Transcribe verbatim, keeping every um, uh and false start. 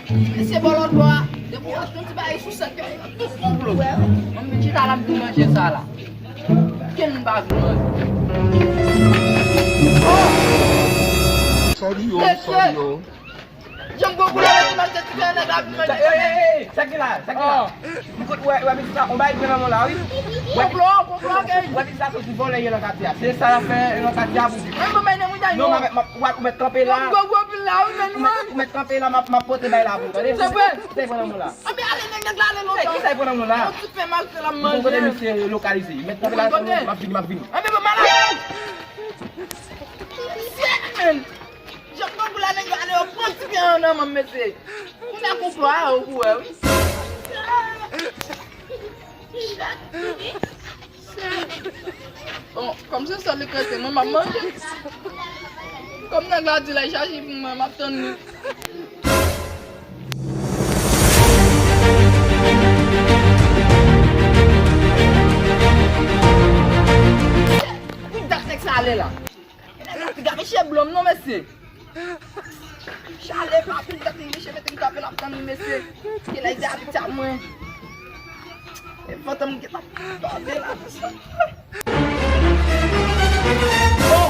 Mesye bò lòt bò a, depi w ap tann ti bagay sou sèt yo, tout konplo. Mwen menm chita la m vin manje sa la. Kenn bagay manje. Sòri yo, sòri yo. Janm gon koulè nan ti manje ti fè nèg la vin manje. Ey, ey, ey, sa ki la, sa ki la? M kote wè, wè pitit la, on bay pran nan men w la, wi. Konplo, konplo, ok. Wè pitit la soti vòlè ye nan katye a. Se sa l ap fè nan katye a pou di. Mwen bon bay nan mouda yo. Non, m ap, m ap, ou mèt kanpe la. Gwo gwo pil la, wi, men ou mèt kanpe la, m ap, m ap pote bay la pou ou, tande? Se vre. Kisa y pran nan men w la? Anben ale nèg, nèg la ale lontan. Kisa y pran nan men w la? Yon ti pen malfè l ap manje. Bon, kote misye lokalize? Mèt kanpe la, m ap vini, m ap vini. Anben bon, malad! Shit, man! Jan m pran kou la nèg yo ale yo pran ti pen an nan men m, mesye. Kounye a konplo a, ou pou wè, wi. Bon, kòm se sèl li k rete, mwen m ap manje. Kòm nèg la di l al chache pou mwen, m ap tann li. Pou dat nèg sa ale la. Nèg la piga mesye blòm non, mesye. Chale pa pou dat li, mesye mete m kanpe l ap tann li, mesye. Genlè se abitye mwen. E fantom gentan tande la. Oh!